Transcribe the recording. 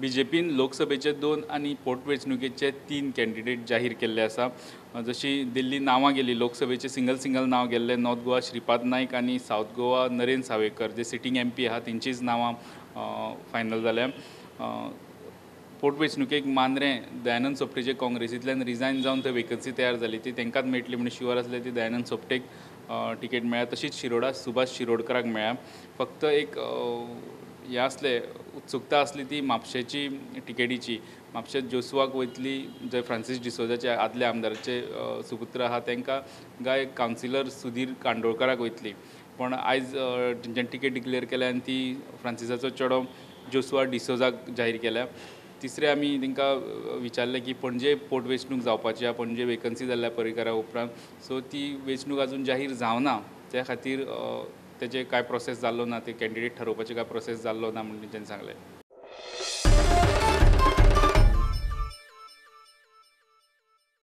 बीजेपीन लोकसभेचे 2 आनी पोटवेंचणुकेचे 3 कॅन्डिडेट जाहीर केल्ले आसा. जशी दिल्ली नांवां गेली, लोकसभेचे सिंगल सिंगल नांव गेल्ले, नॉर्थ गोवा श्रीपाद नायक आनी सावथ गोवा नरेंद्र सावयकर जे सिटींग एमपी आहा तेंचीच नांवां फायनल जाल्या. पोटवेंचणुकेक मांद्रें दयानंद सोपटेचे काँग्रेसींतल्यान रिजायन जावन थंय वेकन्सी तयार जाली, ती तांकांच मेळटली म्हूण शुअर आसले, ती दयानंद सोपटेक तिकेट मेळ्ळ्या. तशीच शिरोडा सुभाष शिरोडकराक मेळ्ळ्या. फक्त एक हें आसलें, उत्सुकता आसली ती म्हापशेची तिकेटीची. म्हापशे जोसुआक वयतली, जे फ्रांसीस डिसोजाचे आदले आमदाराचे सुपुत्र आहा तांकां, काय कावन्सिलर सुधीर कांदोळकाराक वयतली. पूण आयज तेंच्यांनी तिकेट डिक्लेर केल्या आनी ती फ्रांसिसाचो चेडो जोसुआ डिसोजाक जाहीर केल्या. तिसरें आमी तांकां विचारलें की पणजे पोटवेंचणूक जावपाची आहा, पणजे वेकन्सी जाल्ल्या पर्रीकारा उपरांत, सो ती वेंचणूक आजून जाहीर जावना, त्या खातीर तेजे कांय प्रोसेस जाल्लो ना, ते कॅन्डिडेट ठरोवपाचे कांय प्रोसेस जाल्लो ना म्हूण तेंच्यांनी सांगलें.